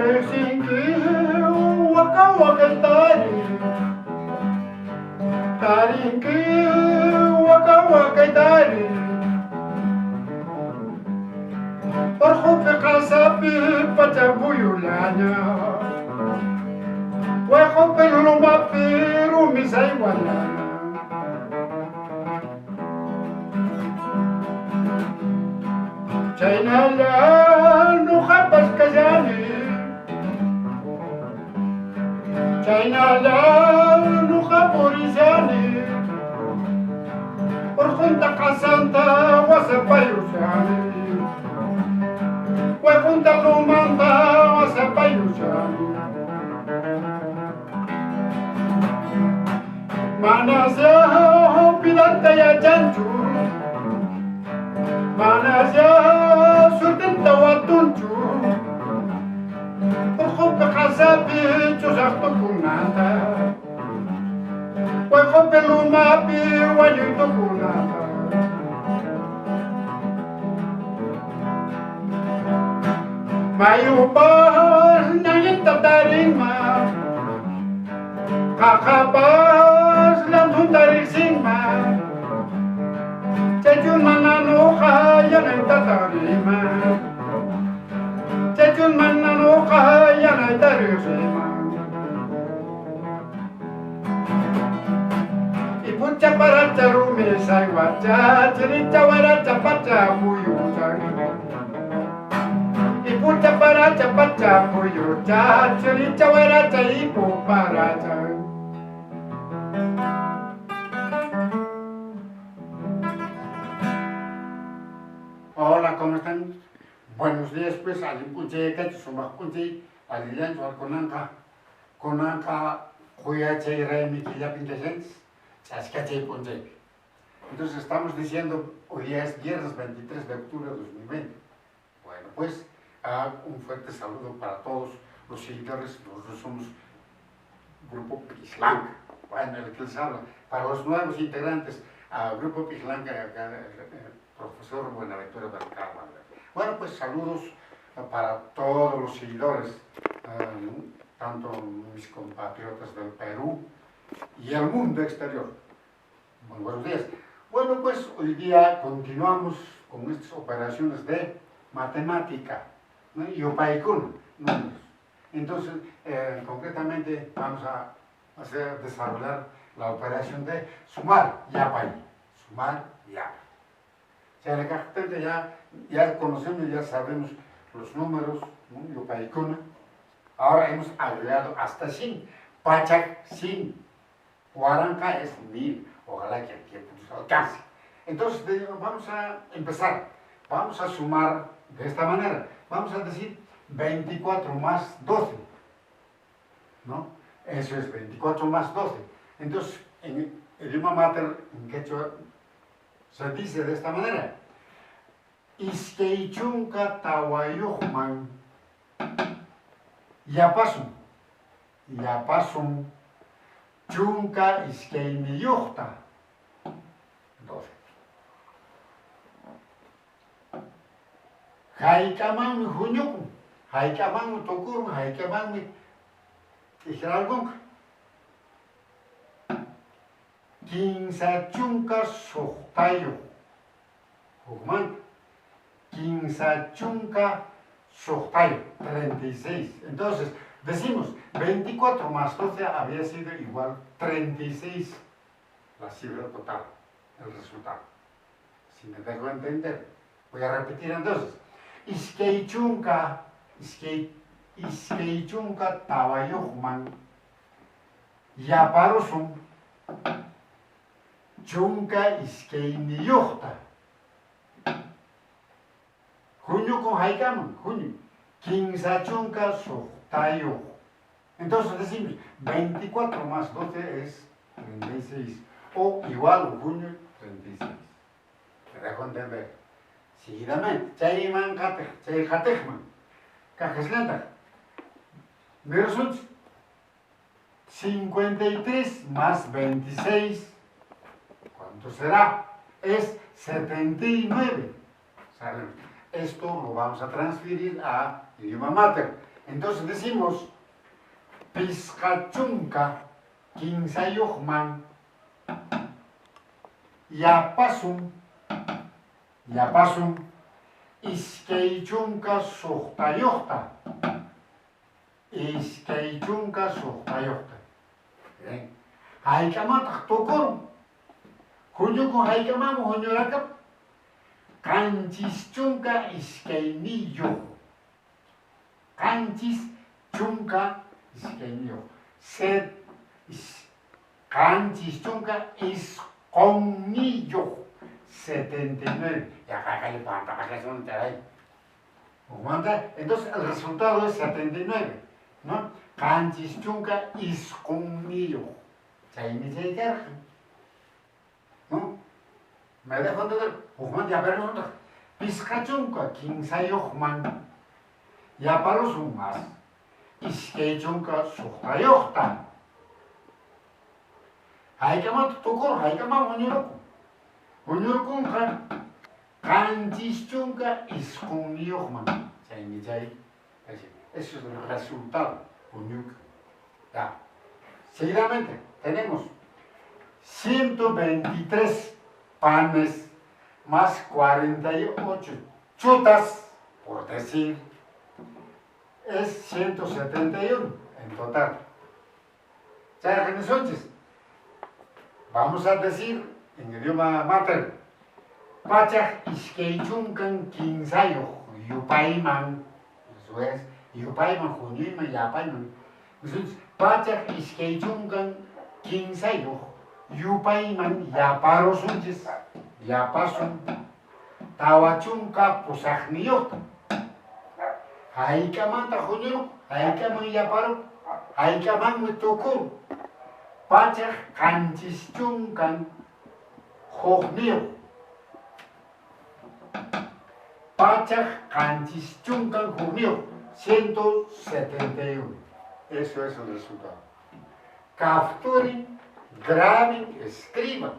Riqsinki waka waqaytari, tarinki waka waqaytari. Urqupi qasapi pacha puyullaña, wayq'upi lumapi rumi saywallaña. Chaynalla ñuqapas kallani, chaynalla ñuqa purishani, urqunta qasanta wasapayushani, wayq'unta lumanta wasapayushani. Manasya pidanta yachanchu, manasya sutinta watunchu, urqupi qasapi ch'usaq tukunanta, wayq'upi lumapi wañuy tukunanta. Mayupas ñanninta tarinman, qaqapas llanthunta riqsinman, chaychun mana nuqa yanayta tarinman, chaychun mana nuqa yanayta riqsinman. Ipucha paracha rumi saywacha, chiricha waracha pacha puyucha. Ipucha paracha pacha puyucha, chiricha waracha ipu paracha. Hola, ¿cómo están? Buenos días, pues, allin p'unchay kachu, sumaq p'unchay, allillanchu kunanqa, kunanqa quyachay raymi killapin kashanchis, ch'askachay p'unchaypi. Entonces estamos diciendo, hoy día es viernes 23 de octubre de 2020. Bueno, pues, un fuerte saludo para todos los seguidores, nosotros somos Grupo Pislanca, bueno, el que les habla. Para los nuevos integrantes, Grupo Pislanca, acá, profesor Buenaventura Bercalma. Bueno, pues saludos para todos los seguidores, tanto mis compatriotas del Perú y el mundo exterior. Muy buenos días. Bueno, pues hoy día continuamos con estas operaciones de matemática, ¿no? Y Yupaykuna, números. Entonces, concretamente vamos a desarrollar la operación de sumar yapay. Sumar yapay. O sea, ya conocemos, ya sabemos los números, ¿no? Yupaykuna. Ahora hemos agregado hasta 100. Pachak 100. Waranqa es 1000. Ojalá que el tiempo nos alcance. Entonces, vamos a empezar. Vamos a sumar de esta manera. Vamos a decir 24 más 12, ¿no? Eso es 24 más 12. Entonces, en el idioma mater, en quechua, se dice de esta manera. Iskay chunka tawayuqman yapasun, yapasun chunka iskayniyuqta 12. Hayk'amanmi huñukun, hayk'amanmi tukurun, hayk'amanmi t'ikrarqunqa. Kinsa chunka suqtayuq, hukmanta, kinsa chunka suqtayuq, 36. Entonces, decimos, 24 más 12 había sido igual 36, la cifra total, el resultado. Si me dejo entender, voy a repetir entonces. Iskay chunka, iskay chunka tawayuqman yaparusun chunka iskayniyuqta. Huñukun haykaman, huñu. Kinsa chunka suqtayuq. Entonces decimos, 24 más 12 es 36, o igual junio 36. Me dejo entender. Seguidamente, chayman qatiq, chay qatiqman, kaqaslantaq. Nirsunchis, 53 más 26, ¿cuánto será? Es 79. Sabemos. Esto lo vamos a transferir a idioma mater. Entonces decimos, pisqa chunka kinsayuqman yapasun, yapasun iskay chunka suqtayuqta, iskay chunka suqtayuqta. Bien. Hayk'amantaq tukurun? Huñukun hayk'amanmi huñurakap? 72. 72. Set, 79. 79. Ya entonces el resultado es 79, ¿no? 79. Chaymi chay karqan. ¿No? Me dejo entender. Hukmanta yaparusuntaq. 53man yaparusun más 26ta. Haykamanta tukurun, haykaman huñurukun. Huñurukunqa 79man. Chaymi chay. Eso es el resultado. Huñuka. Ya. Seguidamente tenemos 123 panes más 48 chutas, por decir, es 171 en total. Vamos a decir en idioma mater, pachak iskay chunkan kinsayuq yupayman, eso es, yupayman, huñuyman, yapayman. Entonces, 123 yupayman yaparusunchis, yapasun 48ta. Haykamanta huñuruk, haykaman yaparuk, haykamanmi tukur. 171. 171, 171. Eso es el resultado. Capturen, graben, escriban.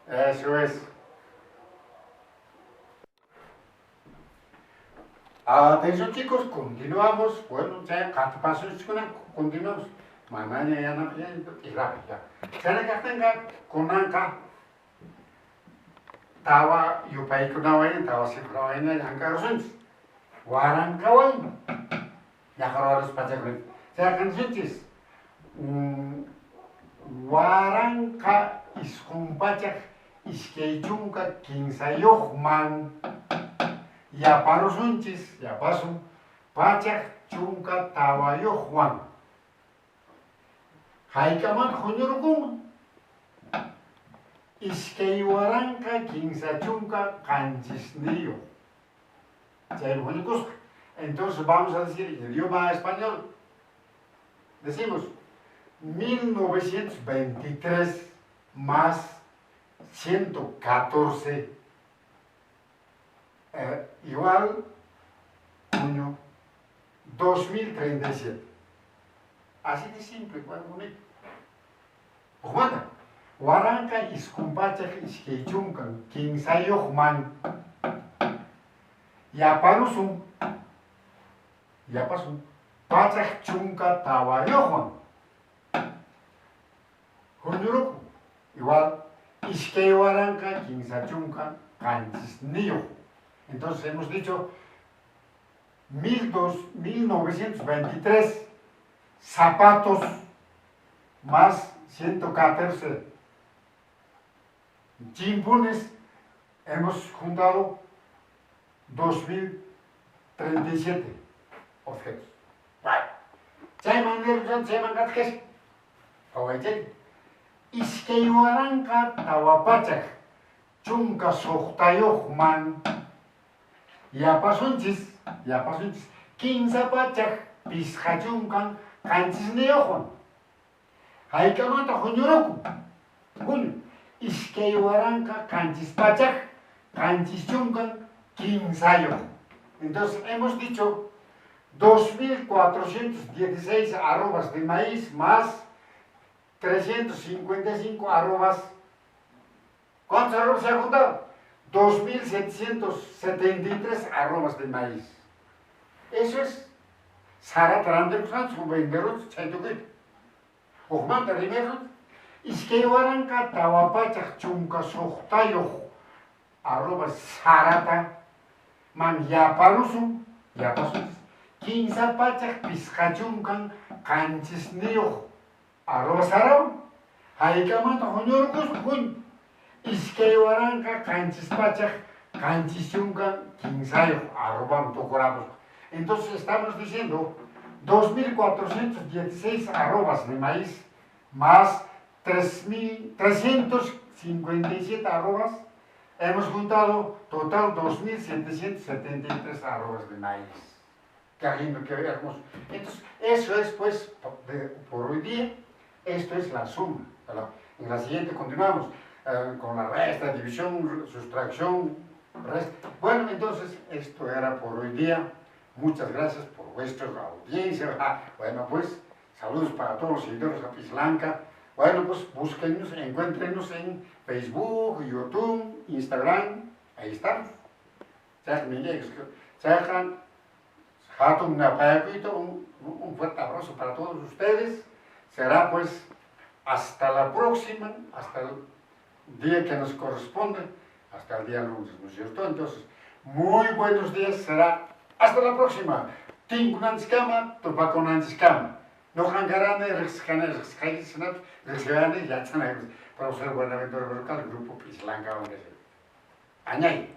Eso es. Atención chicos, continuamos. Bueno, ya continuamos. Manaña y rápido. Chayna kunanqa tawa yupaykunawan tawa cifrawan llamk'arusunchis. Waranqawan llaqrawarus pachakuna. Chayqa 1923man yaparusunchis, yapasun 104wan. Haykaman huñurukunman? 2037. Chaymi huñukusqa. Entonces vamos a decir en idioma español, decimos 1923 más 114 igual puño 2037. Así de simple, bueno, bonito. Hukmanta, 1923man yaparusun, yapasun 104wan. Huñuruku igual 2037. Entonces hemos dicho 1923 zapatos más 114 chimpunes, hemos juntado 2037 objetos. Chayman nirushan, chayman qatqisqa. Qhawaychik. 2416man yapasunchis, yapasunchis 357wan. Haykamanta huñurukun? Huñu 2773. Entonces hemos dicho 2416 arrobas de maíz más 355 arrobas. ¿Cuántos arrobas se han juntado? 2773 arrobas de maíz. Eso es. Sarata rantirqusqanchis venderunchis chay tukuyta. Hukmanta rimaysun 2416 arroba sarata man yaparusun, yapasunchis 357 arroba sarawan. Haykamanta huñurquspa huñu 2773 arroba tukurapuspa. Entonces estamos diciendo 2416 arrobas de maíz más 357 arrobas, hemos juntado total 2773 arrobas de maíz. Qué lindo, qué hermoso. Entonces, eso es pues por hoy día, esto es la suma. En la siguiente continuamos con la resta, división, sustracción, resta. Bueno, entonces, esto era por hoy día. Muchas gracias por vuestra audiencia. Bueno, pues, saludos para todos los seguidores de Pislanca. Bueno, pues, búsquennos, encuéntrenos en Facebook, YouTube, Instagram. Ahí estamos. Un fuerte abrazo para todos ustedes. Será pues hasta la próxima, hasta el día que nos corresponde, hasta el día lunes, ¿no es cierto? Entonces, muy buenos días, será hasta la próxima. Tinkunanchiskama, tupakunanchiskama. Ñuqan karani, riqsisqani, riqsisqayki, riqsisqani, yachana. Profesor Buenaventura Berrocal, Grupo Pislanca. Añay.